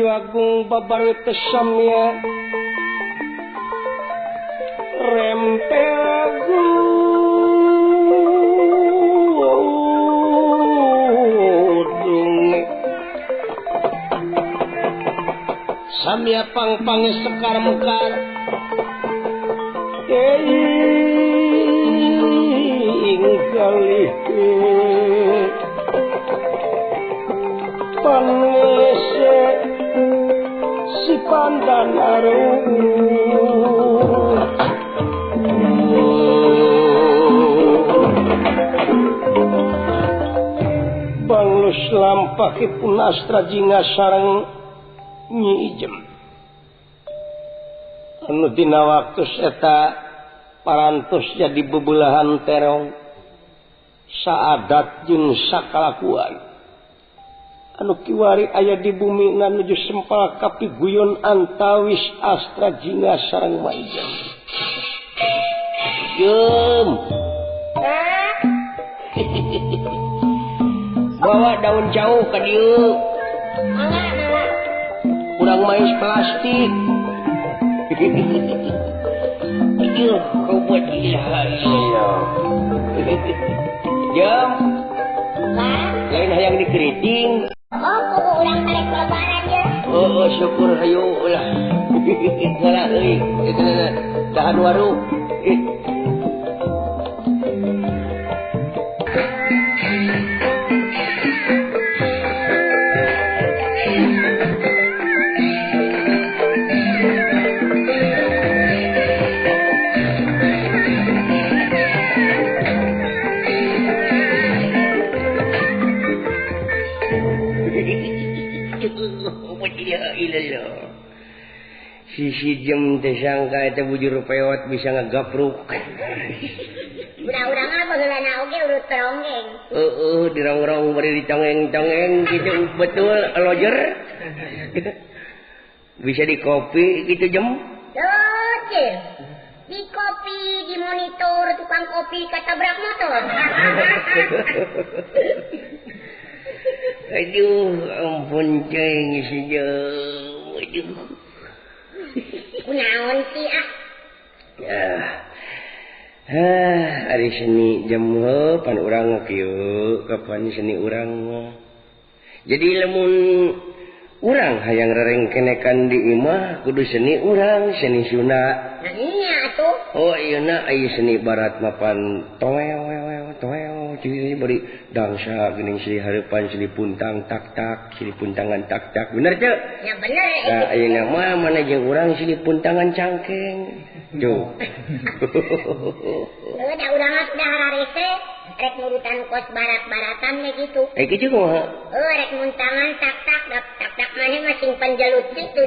Agung babar teh samya rempel gudung samya pang-pange sekar mekar ing kalih panese si pandan arum banglus lampahipun Astra Jingga sareng Nyi Ijem anu dina waktu eta parantos jadi bebelahan terong saadat jeung sakalakuan anu kiwari aya di bumi nuju sempal kapiguyon antawis Astra Jingga sareng Mak Ijem. Jem. Bawa daun jauh ka dieu. Urang mais plastik. Ieu ruwet ilaha illallah. Jem. Lain hayang dikeriting. Oh, kudu urang karek lebaran ya. Oh, syukur hayu lah. Ngalah euy, tahan waru. Sisi jem teh sangka eta bujur peot bisa ngagapruk. Urang-urang mah baheulana oge urut ronggeng. Heeh, dirongrong bari dicongeng-congeng gitu betul lojer. Bisa di kopi gitu jem. Lojer. Di kopi, di monitor tukang kopi katabrak motor. Aduh, ampun ceng si jem. Aduh. Kunaon sih ah? Ya. Ari seni jam pan urang kieu, kapan seni urang mah. Jadi lamun urang hayang rerengkenekan di imah kudu seni urang, seni Sunda. Nah iya atuh. Oh iya na aya seni barat mah pan toel toel ciri bari dangsa geuning silih hareupan silih puntang tak tak silih puntangan tak tak bener teu? Ya bener. Nah ayeuna mah mana jeung urang silih puntangan cangkeng. Tuh. Heuh da urang mah sudah hararese rek nurutan kos barat-baratan we kitu. Eh kitu kumaha? Heuh rek muntangan tak tak tak tak maneh mah sing penjelut kitu.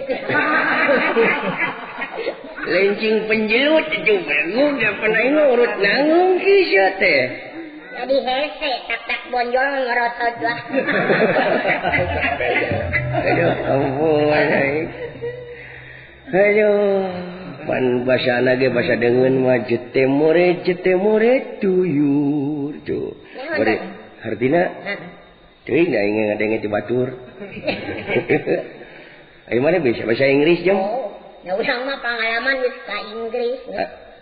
Lencing penjelut itu bangun da pernah ngurut nanggung kisah teh. Jadi hese tak-tak bonjol ngerotot lah. Aduh ampun ai. Aduh, pan basana ge basa deungeun mah jete more tuyur tuh. Bari hartina teuing da aing ngadenge ti batur. Ayo mana bisa bahasa Inggris jeng? Oh, ya urang mah pengalaman geus ka Inggris.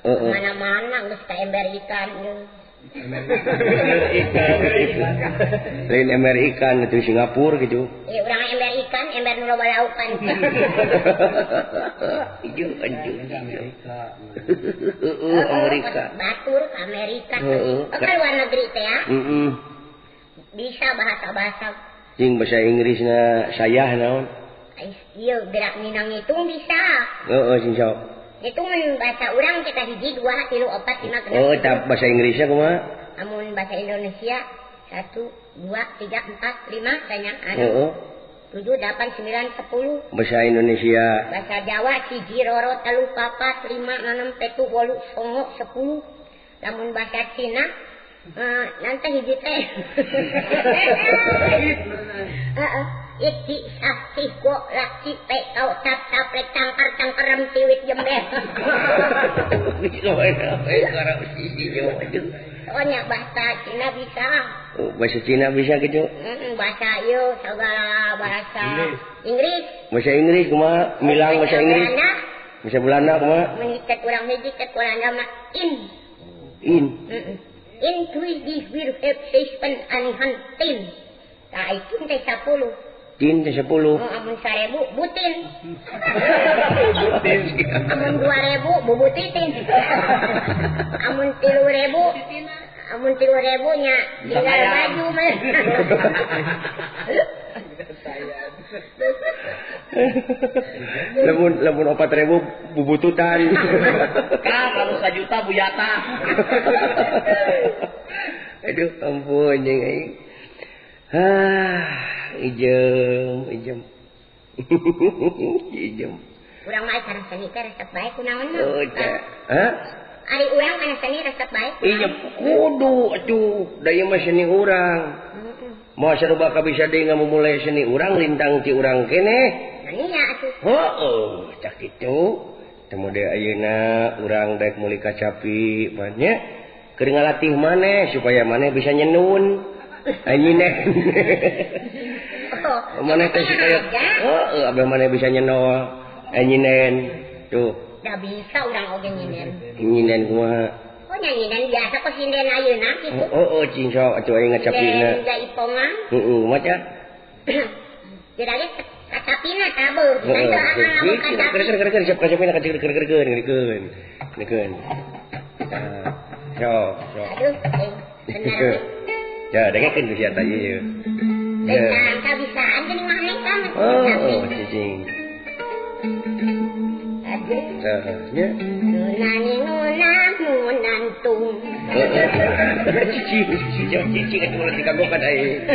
Mana-mana geus ka ember ikan geus. Lain ember ikan itu Singapura gitu. Iya, urang ember ikan, ember nu loba laukan. Ieu anjing. Amerika. Batur Amerika. Oh, ka luar negeri teh ya. Heeh. Bisa bahasa-bahasa. Jeung bahasa Inggrisna sayah naon? Iya, gerak minang ngitung bisa. Heeh, sing sok. Itu mun bahasa urang kita hiji, 2, 3, 4, 5, 6. Oh, tah bahasa Inggrisnya kumaha? Amun bahasa Indonesia 1, 2, 3, 4, 5 tanya. Heeh. 7, 8, 9, 10. Bahasa Indonesia. Bahasa Jawa 1, 2, 3, 4, 5, 6, 7, 8, 9, 10. Lamun bahasa Cina nanti hiji teh. Heeh. Iki sasi go laki pe kau tap tap lek tangkar tangkerem tiwit jembe. Soalnya bahasa Cina bisa. Oh, bahasa Cina bisa gitu? Bahasa ieu segala bahasa Inggris. Bahasa Inggris kumaha? Milang bahasa Inggris. Bahasa Belanda kumaha? Mun cek urang hiji cek Belanda mah in. In. In three di wir heb seven an tin. Tah itu teh 10. Tin teh 10. Amun 1000 butin. Butin. Amun 2000 bubutitin. Amun 3000 amun 3000 nya tinggal baju mah. Lamun lamun 4000 bubututan. Kah kalau 1 juta buyata. Aduh ampun jeung aing. Ah, ijem ijem. Ijem. Urang mah kana seni teh resep bae kunaon mah. Oh, hah? Ari urang kana seni resep bae. Iya kudu atuh, da ieu mah seni urang. Moal sarua ka bisa deui ngamumule seni urang lintang ti urang keneh. Nya atuh. Heueuh, cak kitu. Temu deui ayeuna urang daek meuli kacapi banyak keur ngalatih maneh supaya maneh bisa nyenun. Anyinen. Maneh teh supaya heueuh abah maneh bisa nyenol. Anyinen. Tuh. Da bisa urang oge nyinen. Nyinen kumaha? Oh nyinen biasa kok sinden ayeuna kitu. Oh, oh cing sok atuh aing ngacapina. Jaipongan. Heeh, maca. Jadi kacapina tabeuh. Heeh. Keur siap kacapina keur ngeukeun. Ngeukeun. Sok, sok. Aduh, bener. Ya, dengekeun ku sia tah ieu. Ya, kabisaan geuning maneh kan. Oh, oh, cicing. Aduh. Tah, nya. Nunani nunantung. Cicing, cicing, cicing atuh ulah dikagokan aing.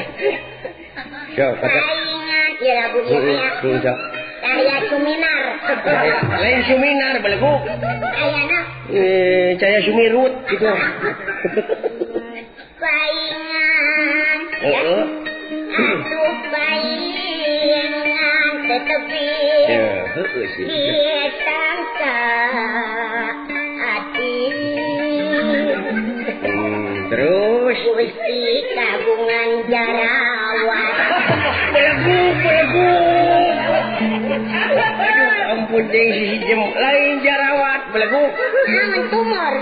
Sok, kata. Saingan ieu lagu ieu aya. Heeh, Cahaya Suminar. Lain Suminar belegu. Ayana. Cahaya Sumirut gitu. Paingan. Heeh. Atuh paingan tetepi. Ya, heueuh sih. Disangka ati. Terus Gusti kagungan jarawat. Belegu, belegu. Aduh, ampun deui si jem lain jarawat belegu. Amun tumor.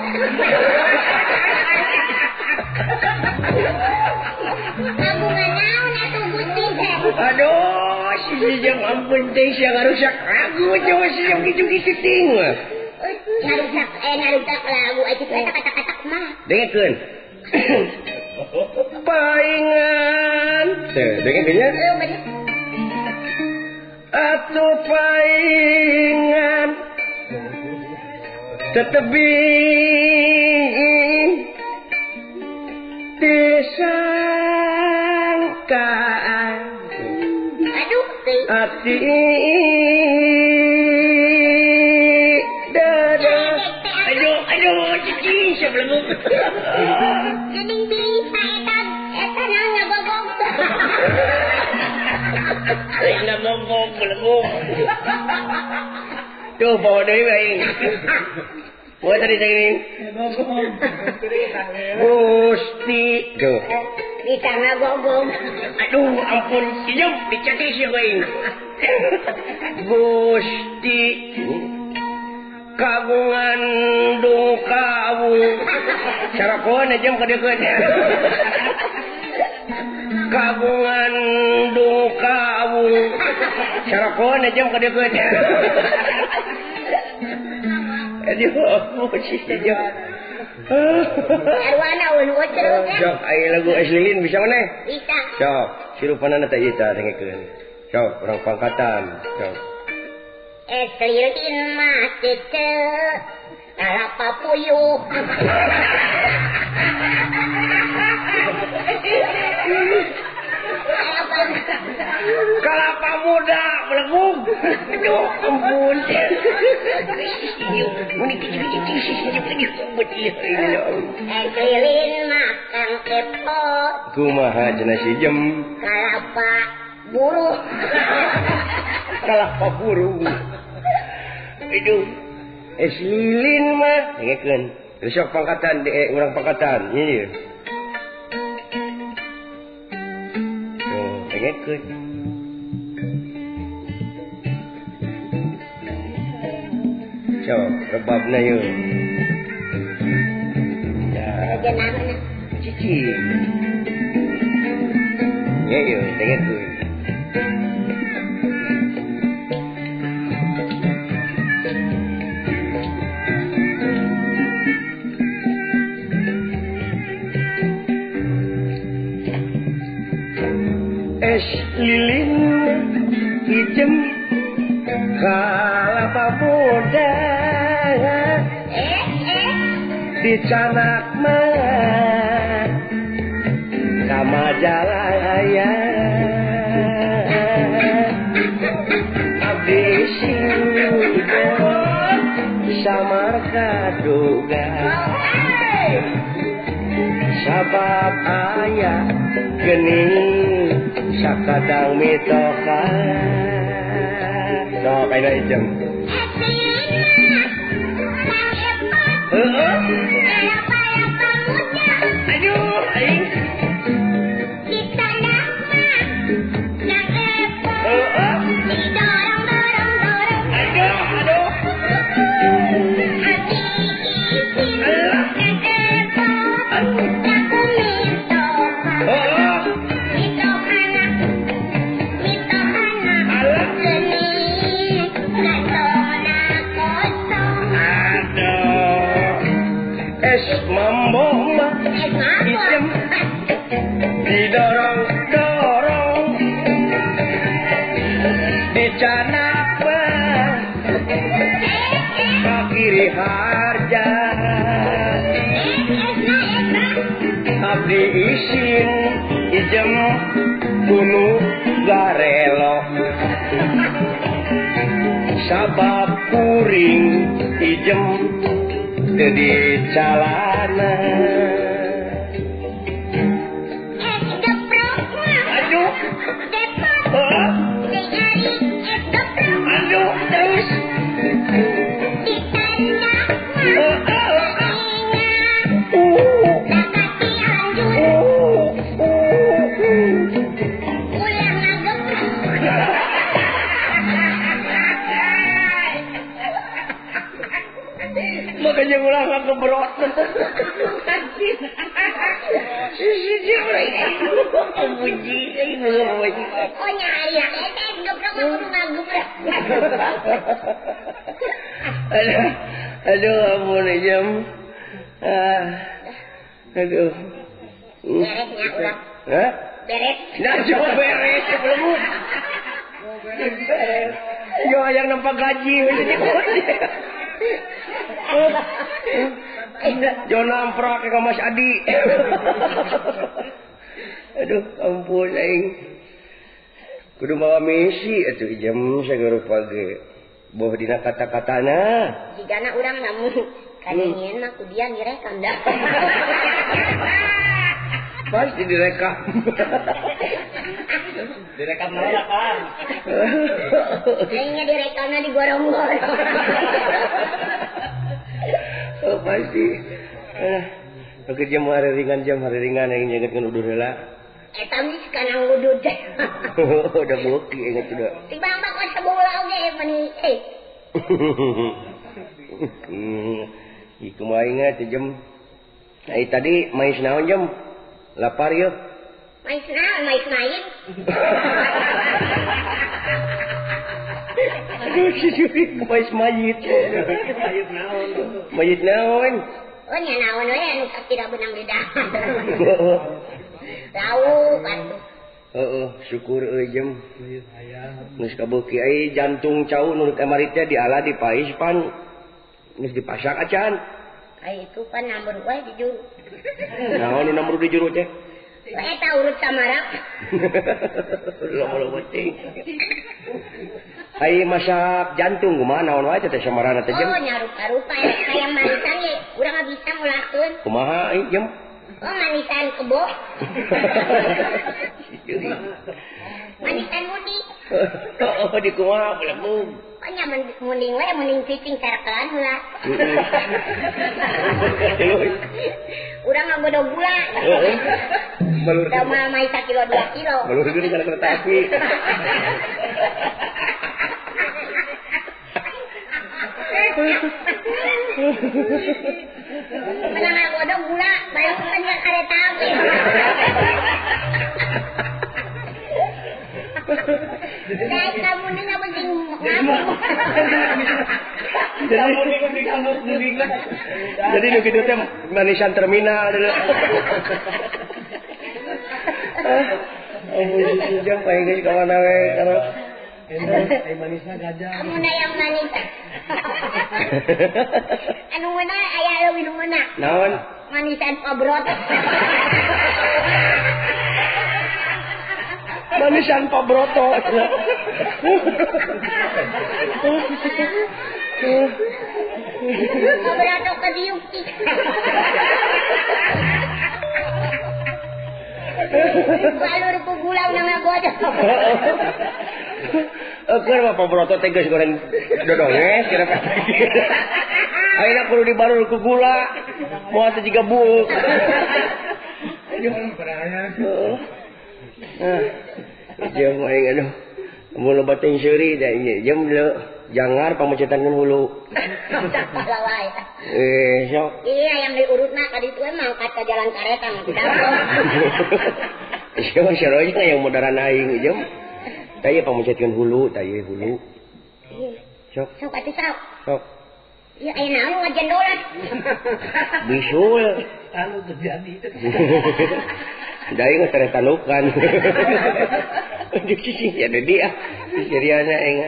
Kagungan naon atuh Gusti teh? Aduh, si jem ampun deui sia ngarusak lagu coba si jem kitu-kitu ting. Ngarusak ngarusak lagu atuh eta kata-kata mah. Dengekeun. Paingan. Teh, dengekeun nya? Atuh paingan tetebi disangkaan. Aduh, ati dada. Aduh, aduh, cicing siap belegu. Geuning bisa eta eta naon ngagogog. Ngagogog belegu. Tuh bawa deui aing. Bawa tadi cing. Gusti tuh. Bisa ngagogog. Aduh, ampun, ieu dicekik sih aing. Gusti kagungan dungkawu. Carakoan aja kadekeun. Kagungan dungkawu. Carakoan aja kadekeun. Aduh, sih jam. Arwana eueuh terus. Sok aya lagu Es Lilin bisa maneh? Bisa. Sok, sirupanana teh ieu tah dengekeun. Sok, urang pangkatan. Sok. Es lilin mah cece kalapa puyuh. Kelapa muda belegug. Aduh, ampun. Es lilin makan kepo. Kumaha cenah si jem? Kalapa buruh. Kalapa burung. Aduh, es lilin mah dengekeun. Sok pangkatan di urang pangkatan. Ieu. Tuh, dengekeun. Sok rebabna yeuh. Ya. Cici. Ya yeuh, dengekeun. Es lilin hijem kalapa muda dicanak mah ka Majalaya abdi syukur samar kaduga sabab aya geuning sakadang mitoha sok ayeuna ijem heeh aduh aing ditandak mah nang epot didorong dorong dorong aduh aduh hati isin nang epot aku mitoha es mambo mah ijem didorong dorong dicanak mah ka kiri harja abdi isin ijem kunu garelo sabab kuring ijem teu dicalana es geprok mah aduh depot sing ari es geprok aduh terus ditandak mah Dapat dianjur ulah ngageprok makanya ulah ngagebrot oh nyari ya es geprok mah kudu ngagebrok aduh aduh ampun jam aduh beresnya ulah hah beres nah coba beres belum beres yo hayang nampak gaji Jo namprak ke Mas Adi. Aduh ampun aing. Kudu mawa misi atuh jam sagerupa ge. Boh dina kata-katana. Jigana urang namun kadengieun mah ku dia direkam dah. Pasti direkam. Direkam naon apaan? Aingnya direkamna digorong-gorong. Oh pasti. Oke jam hari ringan aing nyegetkeun udur heula. Eta geus kana ngudud. Udah beuki inget udah. Ti bang bak sabola oge meni eh. Ih kumaha ingat jam. Ai tadi mais naon jam? Lapar yeuh. Mais naon mais main. Aduh si Juri mais mayit. Mayit naon? Mayit naon? Oh nya naon we anu tidak benang di dahar. Lauk atuh. Heeh, syukur euy jem. Geus kabeuki ai jantung cau nu kamari teh diala dipais pan geus dipasak acan. Ai itu pan nomor wae di juru. Naon nu nomor di juru teh? Eta urut samarak. Loba-loba teuing. Ai masak jantung kumaha naon wae teh samarana teh jem? Oh nya rupa-rupa hayang manisan ge urang mah bisa ngulahkeun. Kumaha ai jem? Oh manisan kebo. Manisan budi. Oh di kumaha belum. Pokoknya mending we mending cicing sarekelan heula. Urang ngagodog gula. Heeh. Balur. Da moal mai sakilo 2 kilo. Balur geuning kana kereta api. Menang ngagodog gula, balurkeun ka kereta api. Dai kamu ni nggak penting ngamuk. Jadi nu kitu teh manisan terminal. Jam paling geus ka mana we karena ai manisna gajah. Kamu na yang manis. Anu mana aya leuwih nu mana? Naon? Manisan obrot. Manisan Pak Broto. Pak Broto ke diukti. Balur ku gula unang ngagodog. Keur mah Pak Broto teh geus goreng dodonges kira ayeuna kudu dibalur ku gula. Moal teh jiga buuk. Aduh. Jam aing aduh. Mun loba teh seuri da jam jangar pamecetan hulu. Lalai. Sok. Iya yang diurutna ka ditu mangkat ka jalan kareta mah tidak. Siapa saroja yang modaran aing jam. Tah ieu pamecetkeun hulu, tah ieu hulu. Sok. Sok atuh sok. Sok. Ieu aya naon ngajendolan. Bisul. Anu terjadi. Dai geus tere tanukan. Aduh, ya dedi ah. Seriana aing.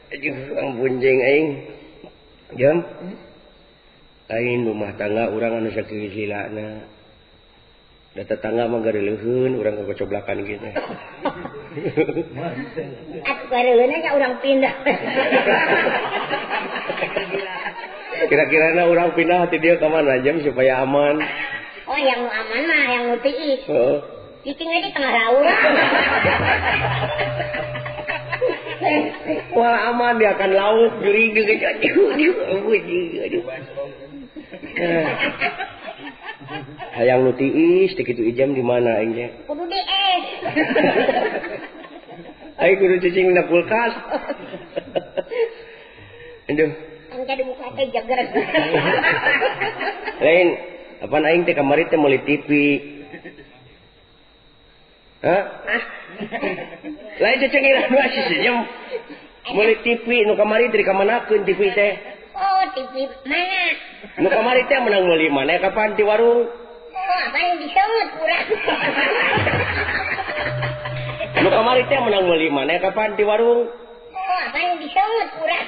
Aduh, ampun jeung aing. Jam. Lain rumah tangga urang anu sakieu silana. Da tetangga mah gareuleun urang kocoblakan kitu. Atuh gareuleunna nya urang pindah. Kira-kirana urang pindah ti dieu ka mana jam supaya aman. Oh, yang nu aman mah yang nu tiis. Heeh. Cicing we di tengah rawa. Wah aman dia akan laut geuring geus aduh aduh. Hayang nu tiis teh kitu ijam di mana aing teh? Kudu di es. Aing kudu cicing dina kulkas. Aduh. Engke di muka teh jager. Lain apaan aing teh kamari teh meuli TV. Hah? Lain cecengilan wae sih meuli TV nu kamari teh dikamanakeun TV teh. Oh, TV mana? Nu kamari teh menang meuli mana kapan di warung? Oh, apaan diseungeut urang. Nu kamari teh menang meuli mana kapan di warung? Oh, apaan diseungeut urang.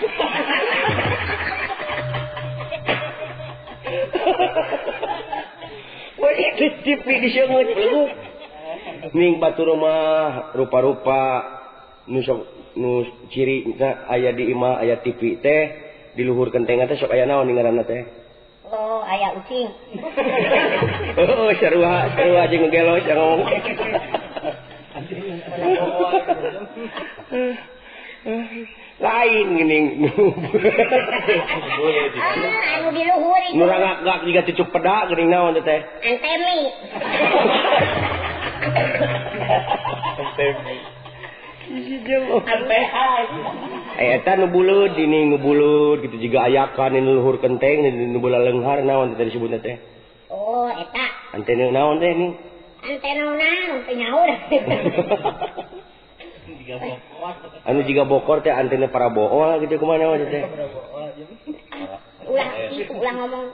Wah, TV diseungeut belum. Ning batur mah rupa-rupa nu sok nu ciri aya di imah aya TV teh di luhur kenteng teh sok aya naon ngaranna teh? Oh, aya ucing. Oh, sarua sarua jeung ngegelo ngomong. Lain geuning. Anu di luhur itu. Nu rangak-gak jiga cucuk peda geuning naon teh? Antemi. Antemi. Eta nu buleud ini nu buleud gitu jiga ayakan nu luhur kenteng nu bola leunghar naon teh disebutna teh? Oh, eta. Antena naon teh ni? Antena naon teh nyaur. Anu jiga bokor teh antena parabool gitu kumaha naon teh? Ulah itu ulah ngomong.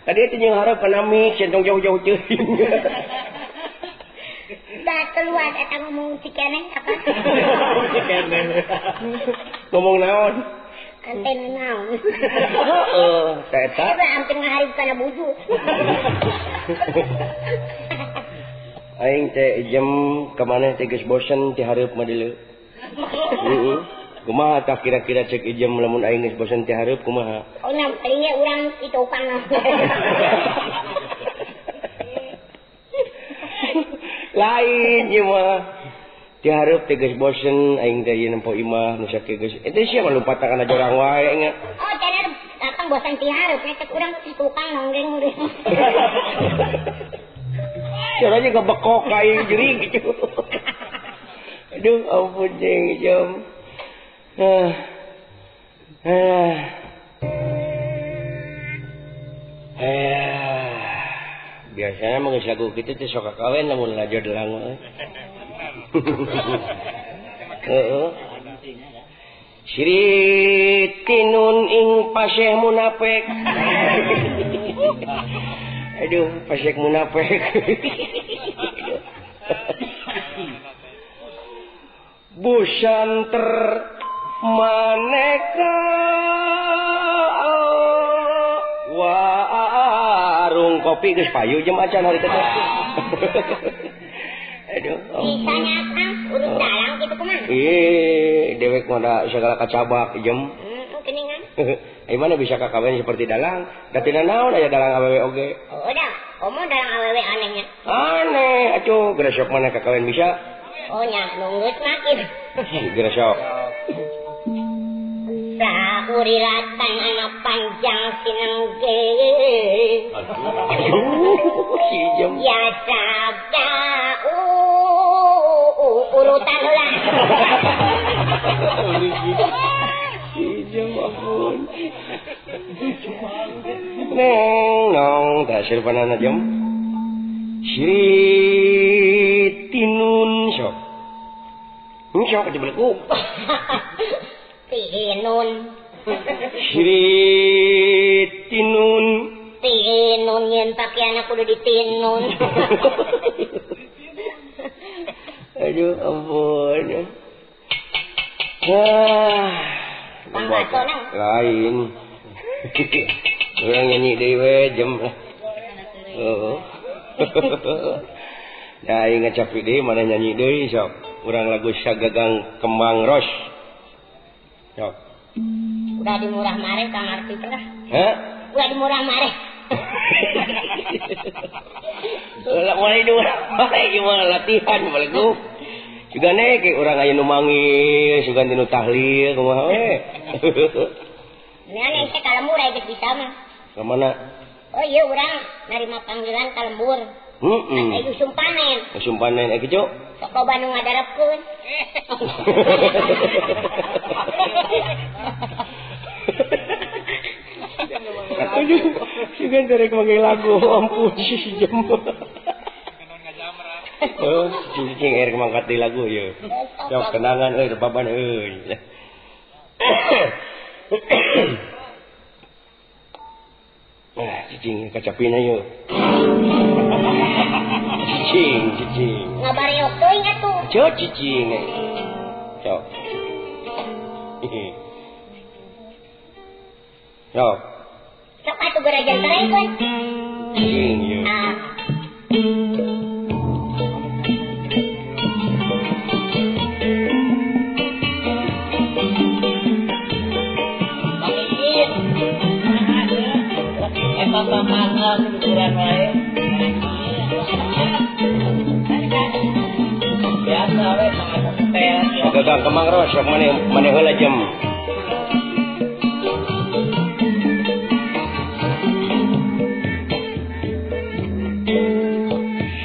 Tadi itu jeung harap kana mix entong jauh-jauh teuing. Da keluar eta ngomong cikeneng apa? Cikeneng. Ngomong naon? Antena naon? Heeh, eta. Eta hampir ngahareup kana buju. Aing teh jam ka maneh teh geus bosen ti hareup mah deuleu. Heeh. Kumaha tah kira-kira cek ijem lamun aing geus bosen ti hareup kumaha? Oh, nya paling ge urang itu upang. Lain ieu mah. Ti hareup teh geus bosen aing teh ieu nempo imah nu sakieu geus. Eta sia mah lompatan kana jorang wae nya. Oh, cenah akang bosan ti hareup nya cek urang si tukang nonggeng urang. Caranya ngebekok aing jering gitu. Aduh, ampun jeung jam. Biasanya mah geus lagu kitu teh sok kakawen lamun lalajo delang mah. Heeh. Sirit tinun ing paseh munafik. Aduh, pasek munafik. Busanter maneka warung kopi geus payu jam acan hari teh. Aduh. Bisanya Kang urut dalang kitu kumaha? Ih, dewek mah da segala kacabak jem. Geuningan. Ai mana bisa kakawen seperti dalang? Da tina naon aya dalang awewe oge. Oh, da. Komo dalang awewe anehnya. Aneh, atuh gresok mana kakawen bisa? Oh nya, nunggus makin. Gresok. Saurilatan anak panjang sinengge. Aduh, si jam. Ya saga urutan lah. Si jam ampun. Neng nong dasar panana jam. Sri tinun sok. Sok dibeleku. Tinun. Sri tinun. Tinun nyen pakaian kudu ditinun. Aduh ampun. Wah. Lain. Urang nyanyi deui we jam. Heeh. Nah, aing ngacapi deui mana nyanyi deui sok. Urang lagu Sagagang Kembang Ros. Sok. Udah dimurah mareh Kang Arti teh. Hah? Udah dimurah mareh. Lah mulai dimurah mareh gimana latihan balagu. Sugane ke urang aya nu manggil, sugan tinu tahlil kumaha we. Nya teh ka lembur aya geus bisa mah. Ka mana? Oh iya urang narima panggilan ka lembur. Heeh. Aya usum panen. Usum panen eh kitu. Sok loba nu ngadarepkeun. Aduh, sugan terek manggil lagu ampun si jam. Oh, cicing erek mangkat di lagu ieu. Sok kenangan euy baban euy. Nah, cicing kacapina yeuh. Cicing, cicing. Ngabareok teuing atuh. Ceu cicing. Sok. Sok. Sok atuh gerajan terengkeun. Cicing yeuh. Ah. Ukuran wae. Biasa we teh. Gagang Kembang Ros sok maneh maneh heula jam.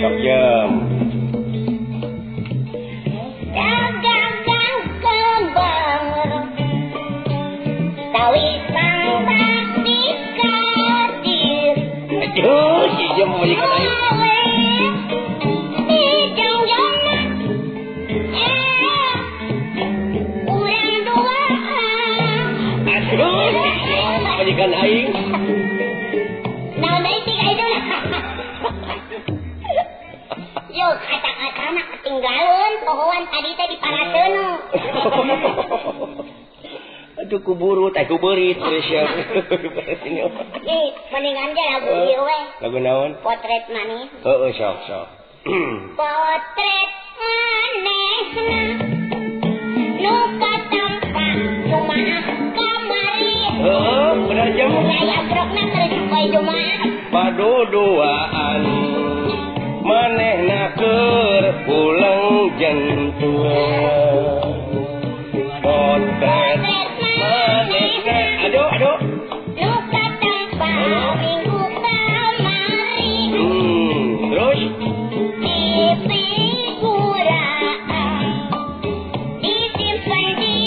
Sok jam. Gagang kembang ros. Tawis bakti kadir. Aduh, si jam mau ikan air. Aduh, si jam mau ikan air. Nah, deui ti ka itu. Yo, kata-katana ketinggalan, pohoan tadi teh diparateun. Aduh kuburu, teh kuberit geus ya. Ih, mendingan ge lagu ieu we. Lagu naon? Potret Maneh. Heeh, sok sok. Potret manehna nu katampa Jumaah kamari. Heeh, bener jam. Aya brokna terus poe Jumaah. Paduduaan manehna keur pulang jentu. Potret manehna. Aduh aduh. Nu katempa minggu kamari. Terus Dipiguraan disimpen di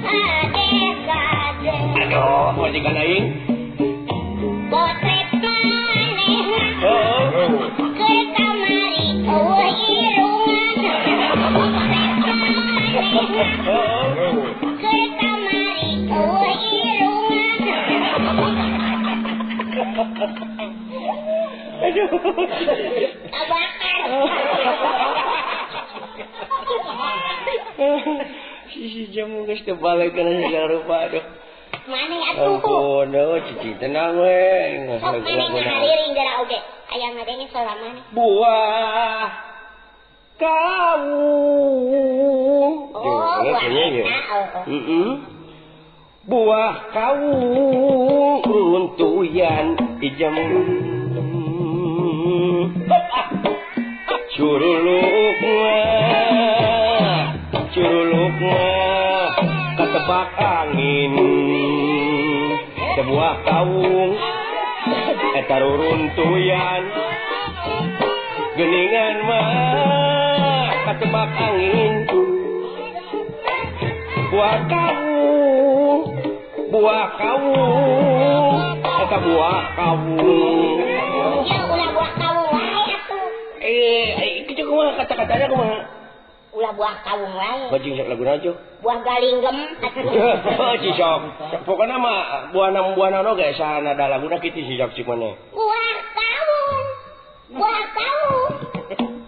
hade-hade. Aduh, mau dikanain. Potret manehna. Keur kamari eueuh irungan. Potret manehna. Keur kamari eueuh irungan. Aduh. Kabakar. Si jamu geus teu balik kana segala rupa aduh. Maneh atuh. Ampun, oh, cici tenang we. Sok maneh ngahariring geura oge. Aya ngadenge salah maneh. Buah kawung. Oh, buah eta. Buah kawung runtuyan ijem. Curulukna, curulukna katebak angin. Sebuah kawung eta ruruntuyan. Geningan mah katebak angin. Buah kawung, buah kawung, eta buah kawung. Ya ulah buah kawung wae atuh. Itu kumaha kata-katanya kumaha? Ulah buah kawung wae. Bajing sok laguna aja. Buah galinggem atuh. Si sok. Pokona mah buah naon oge sana da laguna kitu si sok cik maneh. Buah kawung. Buah kawung.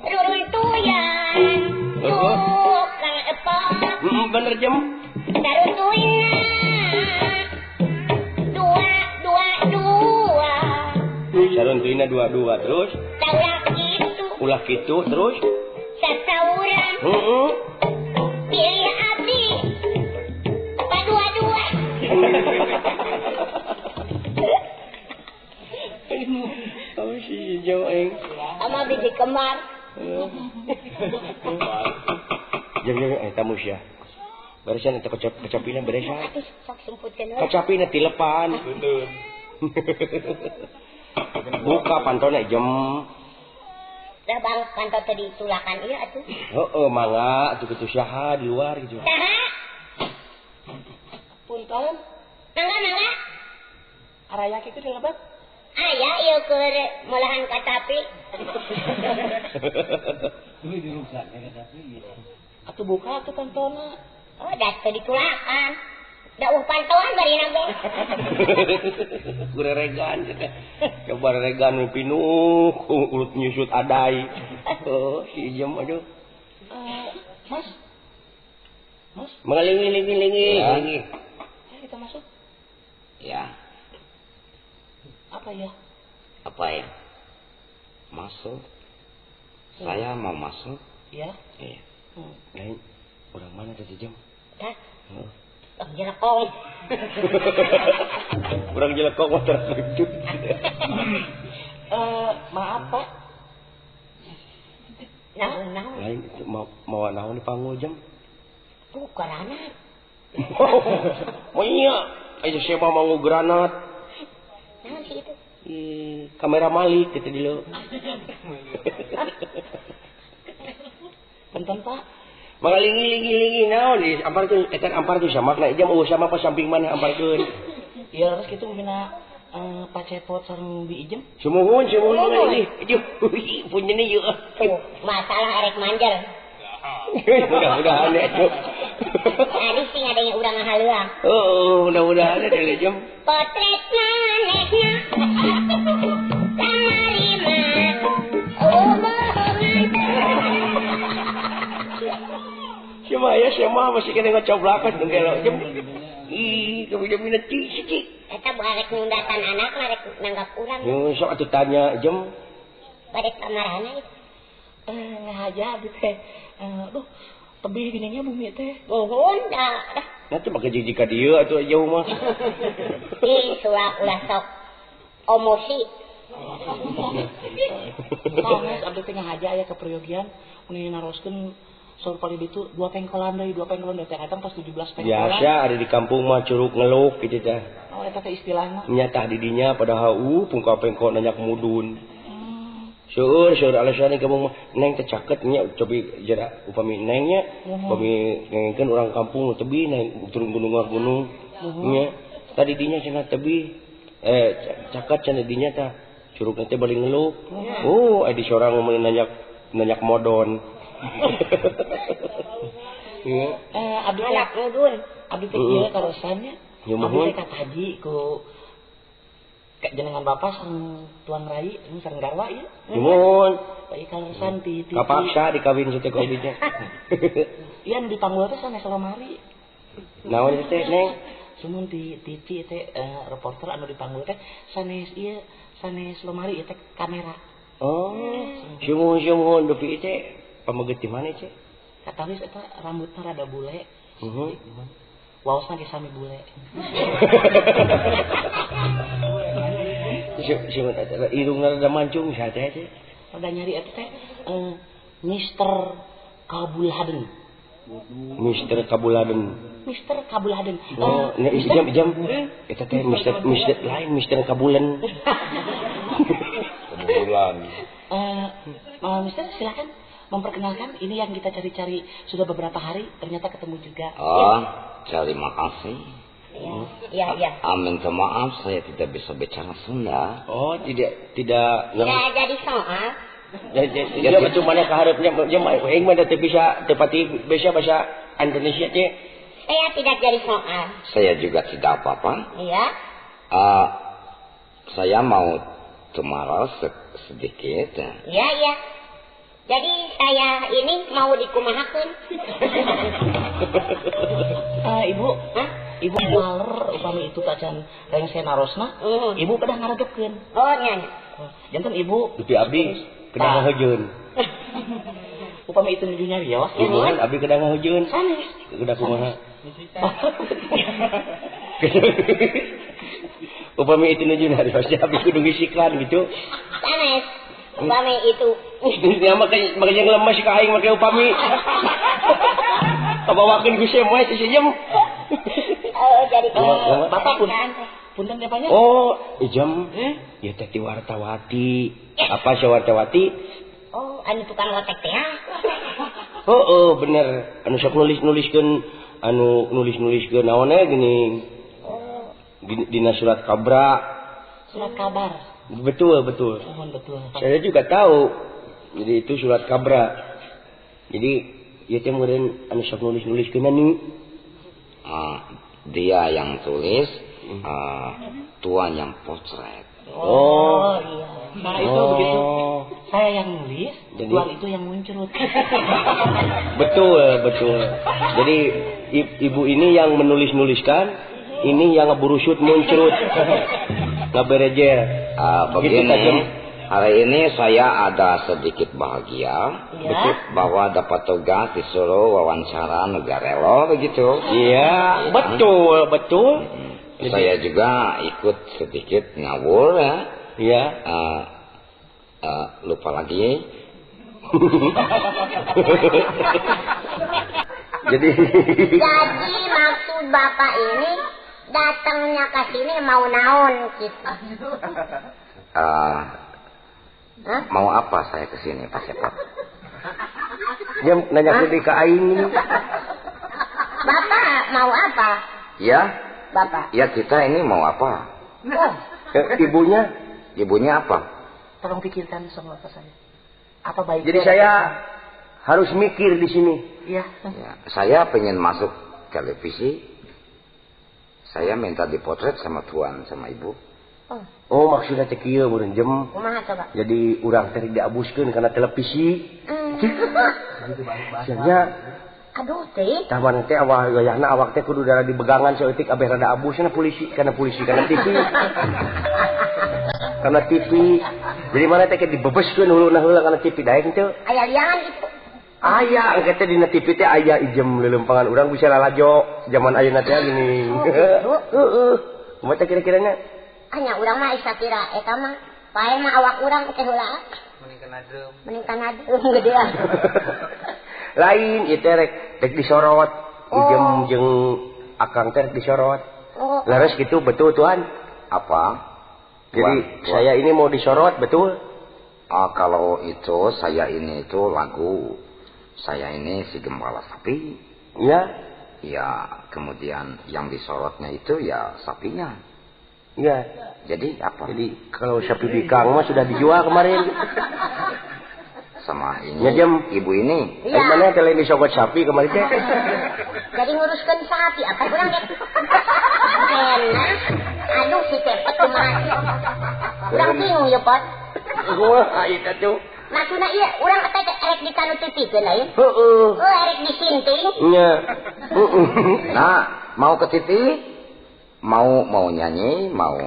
Ruruntuyan. Tukang epok. Bener jem. Saruntuina. Dua dua dua. Saruntuina dua dua terus. Ulah kitu. Ulah kitu terus. Sasauran. Pilih abdi. Padua dua. Oh si jauh aing. Sama biji kembar. Jam-jam eta musya. Barusan eta kecapina beresan. Atuh sok sumputkeun we. Kecapina tilepan. Buka pantona jem. Dah bang panto teh ditulakan ieu atuh. Heeh, mangga atuh kitu saha di luar gitu. Saha? Punten. Mangga mangga. Araya kitu di lebet. Aya ieu keur meulahan katapi. Duh diruksak katapi. Atuh buka atuh pantona. Oh, da teu ditulakan. Da uh pantoan barina ge. Kureregan coba reregan nu pinuh urut nyusut adai. Oh, si Ijem aduh. Mas. Mas, mengelingi-lingi-lingi. Ya. Kita masuk. Ya. Apa ya? Apa ya? Masuk. Saya mau masuk. Ya. Iya. Lain orang mana tadi jam? Hah? Orang jelekong. Orang jelekong mah terkejut. Maaf Pak. Naon naon? Lain mau naon di panggul jam? Tuh granat. Oh iya, itu siapa mau granat? Naon sih itu? Kamera malik gitu di lo. Punten Pak. Mangalingi-lingi-lingi naon di amparkeun eta amparkeun samakna jam eueuh sama pas samping maneh amparkeun. Iya terus kitu mina Pak Cepot sareng Bi Ijem. Sumuhun sumuhun ini. Aduh, punyeun ieu. Masalah erek manjer. Mudah-mudahan atuh. Tadi sih adanya urang ngahaleuang. Heeh, mudah-mudahan ada jam. Potret manehna. Kamari mah oh bohongan. Siapa ya siapa masih kena ngecoblakan gelo jam. Ih, kabina cicik. Eta barek nundatan anak rek nanggap urang. Yo sok atuh tanya jam. Bade kamarana itu. Ngahaja abdi teh. Aduh, tebih gininya bumi teh. Nuhun da. Nah teh make jiji ka dieu atuh jauh mah. Ih, ulah ulah sok emosi. Sanes abdi teh ngahaja aya kaperyogian meni naroskeun Saur palih ditu 2 pengkolan deui, 2 pengkolan deui teh kadang tos 17 pengkolan. Biasa ada di kampung mah curug ngeluk gitu teh. Oh eta teh istilahna. Nya tah di dinya padahal pungka pengkol nanyak mudun. Seueur seueur alasan di kampung mah neng teh caket nya cobi jera upami neng nya upami ngengkeun urang kampung tebi neng turun gunung ka gunung nya. Tadi dinya cenah tebi caket cenah dinya tah curugna teh bali ngeluk. Oh aya di sorang mun nanyak modon. Iya. Abdi anak mudun. Abdi teh kieu karosannya. Abdi teh kataji ku jenengan bapak sareng tuan rai sareng garwa ieu. Nuhun. Ieu kaleresan ti ti. Kapaksa dikawin teh ku abdi teh. Ieu anu dipanggul teh sanes lomari. Naon teh Neng? Sumun ti TV teh reporter anu dipanggul teh sanes ieu sanes lomari ieu teh kamera. Oh, sumuhun dupi teh pameget di mana cek? Katawis eta rambutna rada bule. Heeh. Waosna ge sami bule. Sumuhun eta irungna rada mancung saha teh cek? Rada nyari eta teh Mister Kabulhaden. Mister Kabulhaden. Mister Kabulhaden. Oh, jam eta teh Mister lain Mister Kabulan. Kabulan. Mister silakan memperkenalkan, ini yang kita cari-cari sudah beberapa hari, ternyata ketemu juga. Oh, terima kasih. Iya, iya. Minta maaf, saya tidak bisa bicara Sunda. Oh, tidak. Tidak jadi soal. Ya, cuma mana keharapnya, aing mah teu bisa tepati bisa bahasa Indonesia teh. Saya tidak jadi soal. Saya juga tidak apa-apa. Iya. Saya mau kemarau sedikit. Iya, iya. Jadi saya ini mau dikumahakeun. Ibu, hah? Ibu maler upami itu tacan rengse narosna, ibu kedah ngaregepkeun. Oh nya. Janten ibu dupi abdi kedah ngahujeun. Upami itu nuju nyarios, ibu kan abdi kedah ngahujeun. Sanes. Kedah kumaha? Upami itu nuju nyarios, abdi kudu ngisikan gitu. Sanes. Upami itu. Ya makanya ngelemas ka aing make upami. Kabawakeun ku semoy teh jem. Oh, jadi bapak pun punten teh banyak. Oh, jem. Ya teh ti wartawati. Apa si wartawati? Oh, anu tukang lotek teh. Oh, bener. Anu sok nulis-nuliskeun anu nulis-nuliskeun naon we geuning. Oh. Dina surat kabra. Surat kabar. Betul, betul. Mohon betul. Saya juga tahu. Jadi itu surat kabra. Jadi ieu teh meureun anu sok nulis-nuliskeun anu. Dia yang tulis, tuan yang potret. Oh, iya. Nah, itu begitu. Saya yang nulis, jadi, tuan itu yang muncul. Betul, betul. Jadi ibu ini yang menulis-nuliskan, ini yang ngeburusut muncul. Ngaberejer. Begini, hari ini saya ada sedikit bahagia, ya. Betul, bahwa dapat tugas disuruh wawancara Negarelo begitu. Iya, betul, betul. Jadi, saya juga ikut sedikit ngawur ya. Iya. Lupa lagi. Jadi maksud bapak ini datangnya ke sini mau naon gitu. Hah? Mau apa saya ke sini Pak Sepap? Jam nanya ke ka aing. Bapak mau apa? Ya. Bapak. Ya kita ini mau apa? Oh. Ibunya? Ibunya apa? Tolong pikirkan sama bapak saya. Apa baiknya? Jadi saya harus mikir di sini. Iya. Ya, saya pengen masuk televisi. Saya minta dipotret sama tuan sama ibu. Oh, maksudnya teh kieu meureun jem. Kumaha coba? Jadi urang teh diabuskeun kana televisi. Nya. Aduh teh. Tah mana teh awak gayana awak teh kudu darah dibegangan saeutik abeh rada abusna polisi kana polisi kana TV. Kana TV. Jadi mana teh dibebeskeun huluna heula kana TV daek teu? Aya liangan itu. Aya engke teh dina TV teh aya ijem leuleumpangan urang bisa lalajo zaman ayeuna teh gini. Heeh. Kumaha teh kira-kiranya? Hanya urang mah isa kira eta mah pae mah awak urang teh heula. Mending kana drum. Mending kana drum gedean. Lain ieu teh rek disorot. Ijem jeung akang teh disorot. Oh. Laras gitu betul Tuhan? Apa? Jadi tuan, saya ini mau disorot betul? Ah, kalau itu saya ini itu lagu saya ini si gembala sapi. Ya. Ya, kemudian yang disorotnya itu ya sapinya. Ya. Jadi apa? Jadi kalau sapi bikang mah sudah dijual kemarin. Sama ini. Ya, jam. Ibu ini. Ya. Mana teh lain disogok sapi kemarin teh? Jadi nguruskan sapi apa kurang ya? Enak. Aduh si cepet kumaha. Urang bingung ya, Pot. Kumaha eta tuh? Maksudna ieu urang teh erek dikanutipikeun lain. Heeh. Oh, erek disinting. Nya. Nah, mau ke TV? Mau nyanyi, mau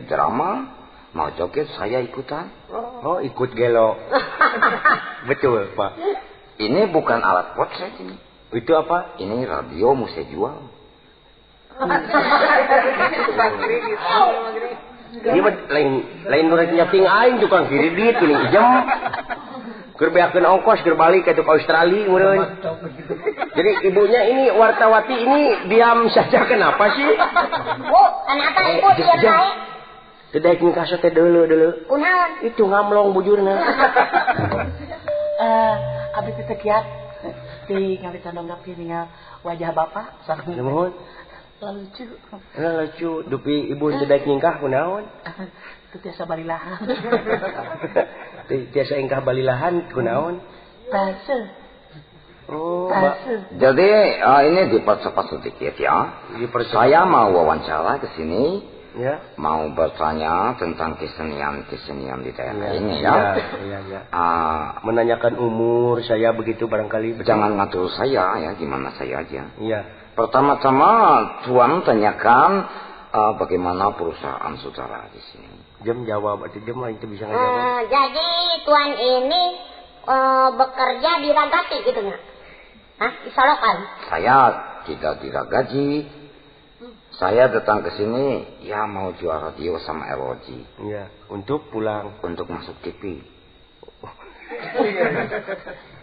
drama, mau joget, saya ikutan. Oh, ikut gelo. Betul, Pak. Ini bukan alat potret ini. Itu apa? Ini radio mau saya jual. Ini lain nu rek nyeting aing tukang kredit geuning ijem. Keur beakeun ongkos keur balik ke Australia meureun. Jadi ibunya ini wartawati ini diam saja kenapa sih? Bu, kenapa ibu diam bae? Teu daek ngkaso teh deuleu-deuleu. Kunaon? Itu ngamlong bujurna. Abdi teh kiat di ngawitan donggap ningal wajah bapak sareng. Nuhun. Lucu. Lucu, dupi ibu teu daek nyingkah kunaon? Teu tiasa balilahan. Teu tiasa ingkah balilahan kunaon? Basuh. Oh, jadi ini dipercepat sedikit ya. Dipercepat. Saya mau wawancara ke sini. Ya. Mau bertanya tentang kesenian-kesenian di daerah ya, ini ya. Ya, ya, ya. Menanyakan umur saya begitu barangkali. Betul. Jangan ngatur saya ya, gimana saya aja. Iya. Pertama-tama tuan tanyakan bagaimana perusahaan saudara di sini. Jam jawab atau jam lain itu bisa ngejawab. Jadi tuan ini bekerja di Ragati gitu nggak? Hah? Di Solokan? Saya tidak diragaji. Saya datang ke sini ya mau jual radio sama LOG. Iya, untuk pulang, untuk masuk TV.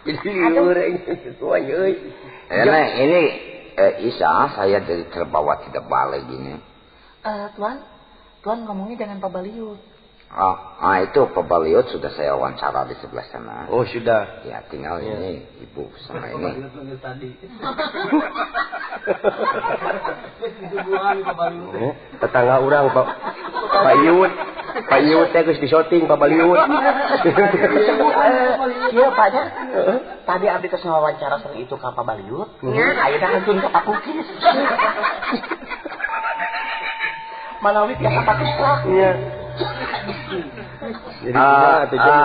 Jadi liur ini. Ini Isa, saya jadi terbawa tidak balik gini. Tuan ngomongnya jangan Pak Baliut. Itu Pak Baliut sudah saya wawancara di sebelah sana. Oh, sudah. Ya, tinggal ya. Ini ibu sama ini. Tadi. Tetangga orang Pak Pak Iut. Pak Iut teh geus disoting Pak Baliut. Iya, Pak nya. Tadi abdi tos ngawawancara sareng itu ka Pak Baliut. Ayeuna hancur ka Pak Kukis. Manawi tiasa Pak Kukis. Iya. Jadi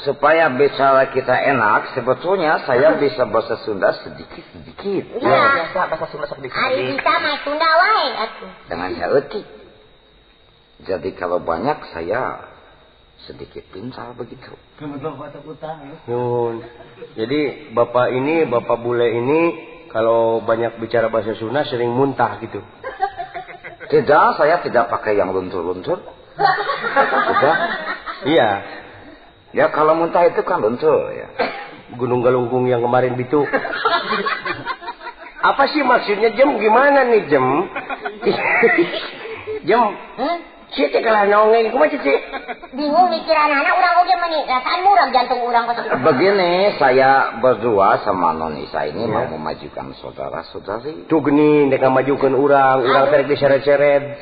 supaya bicara kita enak, sebetulnya saya bisa bahasa Sunda sedikit-sedikit. Ya, biasa bahasa Sunda sedikit. Ari bisa mah Sunda wae atuh. Dengan saeutik. Jadi kalau banyak saya sedikit pintar begitu. Nun. Jadi bapak ini, bapak bule ini kalau banyak bicara bahasa Sunda sering muntah gitu. Tidak, saya tidak pakai yang luntur-luntur. Tidak. Iya. Ya kalau muntah itu kan luntur ya. Gunung Galunggung yang kemarin itu. Apa sih maksudnya Jem? Gimana nih Jem? Jem? Cici kalah nongeng kumaha Cici? Bingung mikiran anak urang oge meni rasaan murag jantung urang kos. Begini, saya berdua sama Non Isa ini mau memajukan saudara-saudari. Tuh gini nek ngamajukeun urang, urang teh diseret-seret.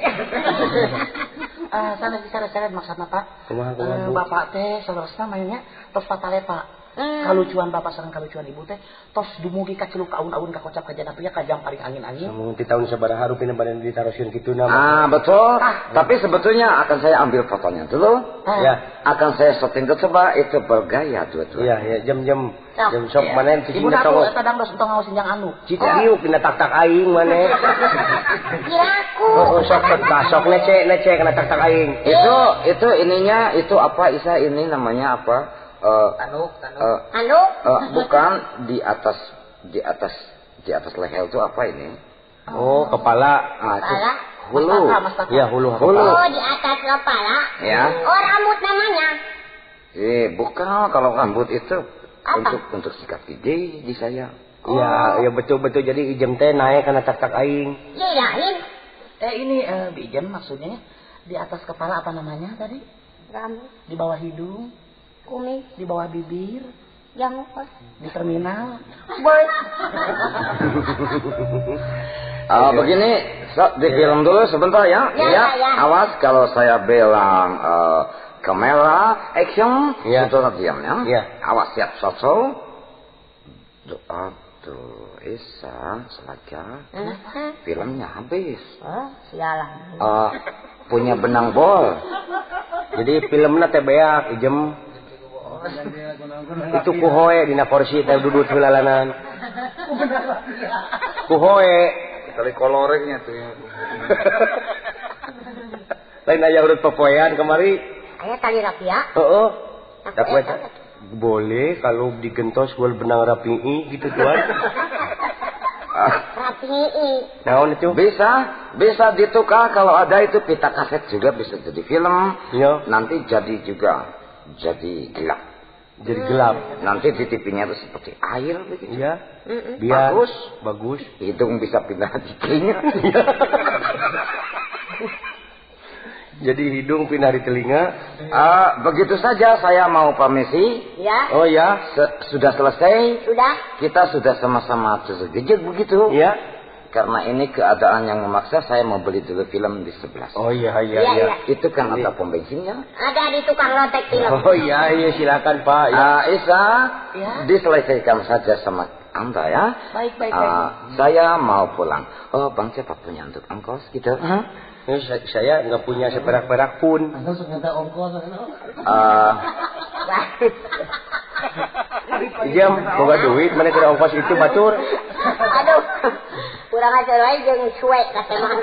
Sana diseret-seret maksudna Pak. Kumaha kumaha. Bapak teh saudara mainnya tos patalepa. Kalucuan bapak sareng kalucuan ibu teh tos dumugi ka celuk aun-aun ka kocap ka jana pria ka jam paling angin-angin. Mun ti tahun sabaraha rupina badan ditaroskeun kitu na. Ah, betul. Tapi sebetulnya akan saya ambil fotonya dulu. Ya, akan saya syuting coba itu bergaya dua-dua. Iya, ya, jam-jam jam sok maneh cicing Ibu atuh eta dangdos entong ngaos sinjang anu. Cicing diuk dina tak-tak aing maneh. Kiraku. Oh, sok sok nece kana tak-tak aing. Itu ininya itu apa Isa ini namanya apa? Tanuk. Bukan di atas leher itu apa ini? Oh, kepala. Ah, itu hulu. Ya, hulu. Oh, di atas kepala. Ya. Oh, rambut namanya. Bukan kalau rambut itu. Apa? Untuk sikat gigi di saya. Iya, ya betul-betul jadi Ijem teh naik karena tak-tak aing. Iya, lain. Ini Bi Ijem maksudnya di atas kepala apa namanya tadi? Rambut. Di bawah hidung. Kumis. Di bawah bibir. Jangkos. Di terminal. Boy. Begini, di film dulu sebentar ya. Ya, ya. Awas kalau saya bilang kamera action, ya. Sudah diam ya. Ya. Awas siap satu. Aduh, Isa, Selaga, filmnya habis. Oh, sialan. Punya benang bol. Jadi filmnya teh beak, Ijem. Itu kuhoe dina kursi teh duduk heulalanan. Kuhoe. Kali kolorengnya tuh ya. Lain aya urut popoean kemari. Aya tali rapia. Heeh. Boleh kalau digentos gua benang rapii gitu tuan. Rapii. Naon itu? Bisa ditukar kalau ada itu pita kaset juga bisa jadi film. Iya. Nanti jadi juga jadi gelap. Jadi gelap. Nanti di TV-nya itu seperti air begitu. Iya. Biar bagus, bagus. Hidung bisa pindah di telinga. Jadi hidung pindah di telinga. Begitu saja saya mau permisi. Ya. Oh ya, sudah selesai. Sudah. Kita sudah sama-sama tergejek begitu. Ya. Karena ini keadaan yang memaksa, saya mau beli dulu film di sebelah. Oh iya iya iya. Itu kan ada pom bensinnya. Ada di tukang lotek film. Oh iya iya silakan Pak. Ya. Isa, ya? Diselesaikan saja sama Anda ya. Baik baik baik. Saya mau pulang. Oh Bang siapa punya untuk ongkos gitu? Huh? Saya nggak punya seperak-perak pun. Jam, boga duit, mana kira ongkos itu batur. Aduh, kurang ajar aja jeung suek ka semang.